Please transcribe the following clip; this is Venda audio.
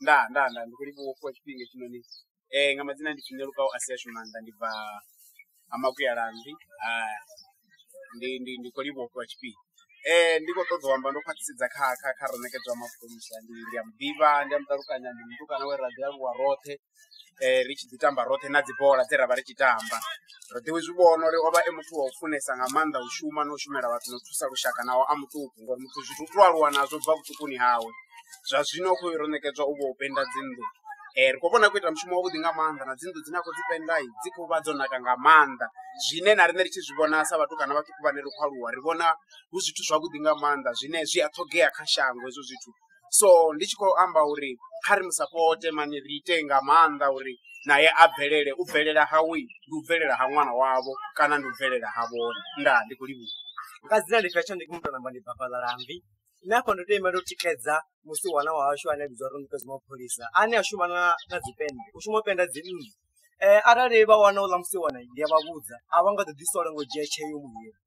Nda nda nda ndi khou livhuwa fhiwa tshifhinga hetshinoni. Nga madzina ndi pfi Nyalukaho a si ashu maanḓa, ndi bva ha Makuyalambi, ndi khou livhuwa u fhiwa tshifhinga. Ndi khou ṱoḓa u amba ndo khwaṱhisedza kha ro ṋekedzwa mapholisa, ndi a muḓivha ndi a muṱalukanya ndi mutukana we ra ḓi aluwa roṱhe ri tshi ḓi tamba roṱhe na dzi bola dze ra vha ri tshi tamba. Ro ḓi zwivhona uri o vha e muthu wa u funesa nga maanḓa u shuma na u shumela vhathu na u thusa lushaka naho a muṱuku ngori muthu zwithu u tou aluwa nazwo ubva vhuṱukuni hawe. Zwa zwino khoyu ro ṋekedzwa u vho u pennda dzi nnḓu, ri khou vhona a khou ita mushumo wavhuḓi nga maanḓa na dzi nnḓu dzine a khou dzi pennda dzi khou vha dzo naka nga maanḓa zwine na riṋe ri tshi zwi vhona sa vhatukana vhaṱuku vhane ri khou aluwa ri vhona hu zwithu zwavhuḓi nga maanḓa zwine zwi a ṱhogea kha shango hezwo zwithu. So ndi tshi khou amba uri kha ri musapote mani ri ite nga maanḓa uri naye a bvelele, u bvelela hawe ndi u bvelela ha ṅwana wavho kana ndi u bvelela ha vhone. Ndaa ndi khou livhuwa. Nga dzina ndi pfi Tshanduki Muṱanamba ndi bva fhaḽa Lambi. Nṋe hafha ndo tou imela u tikedza musiwana wa hashu ane a vhidzwa uri Ṋekedzi Mapholisa ane a shuma na dzi pennde, u shuma u penda dzi nnḓu. Arali vha wana houḽa musiwana ndi a vha vhudza a vha nga ḓo ḓi sola ngo dzhia tsheo yo muhira.